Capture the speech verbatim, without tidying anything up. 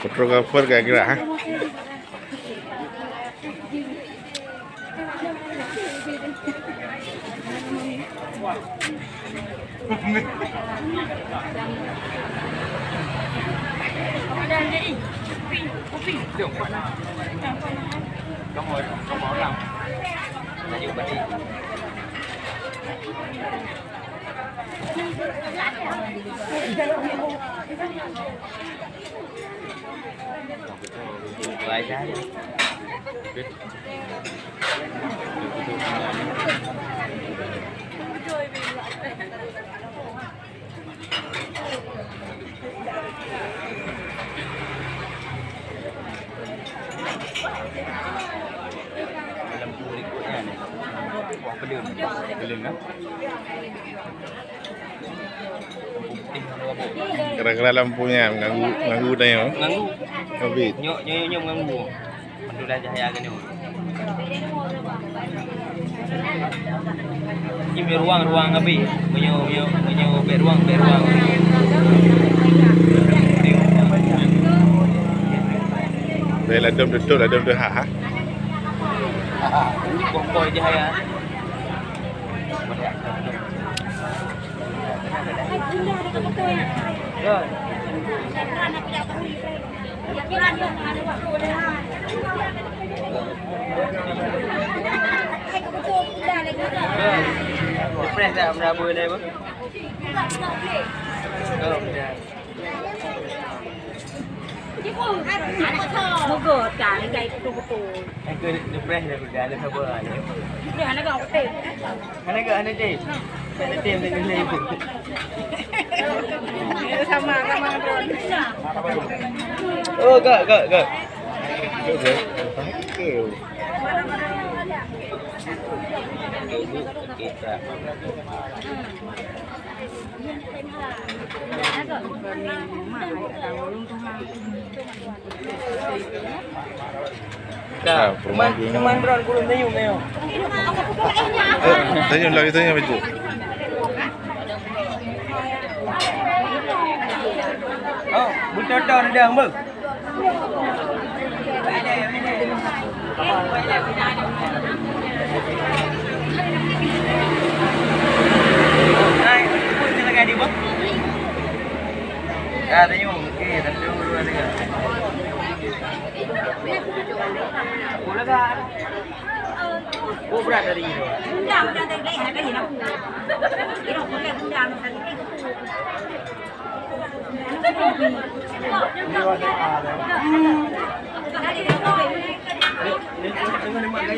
Fotografer gerak-gerak, ha? Lampu berikutnya ni. Wah, pelim. Pelim, kan? Lampu putih, lampu apa? Kadang-kadang lampu nyan mengganggu, mengganggu tanyoe. Mengganggu. Habis. Nyoe, nyoe, nyoe mengganggu. Pantulan cahaya keunoe. Ini ruang-ruang habis. Meunyoe, meunyoe, meunyoe bèk ruang, bèk ruang. Bèk ladôm tutup, ladôm teuhah, ha? Kompor cahaya. Preh dah, benda apa ni, apa? Oh, dah. Moga tak, ni kai betul-betul. Aku depresi dah, dah ada sabar. Dia anak kau betul. Mana ke anak dia? Anak dia yang dengar saya. Sama, sama, bro. Oh, gak, gak, gak. Dah, perumahan teman, teman drone kurun senyum, senyum. Eh, senyum lagi, senyum itu. Oh, betul-betul rendang, bang. Oh, berat dari itu.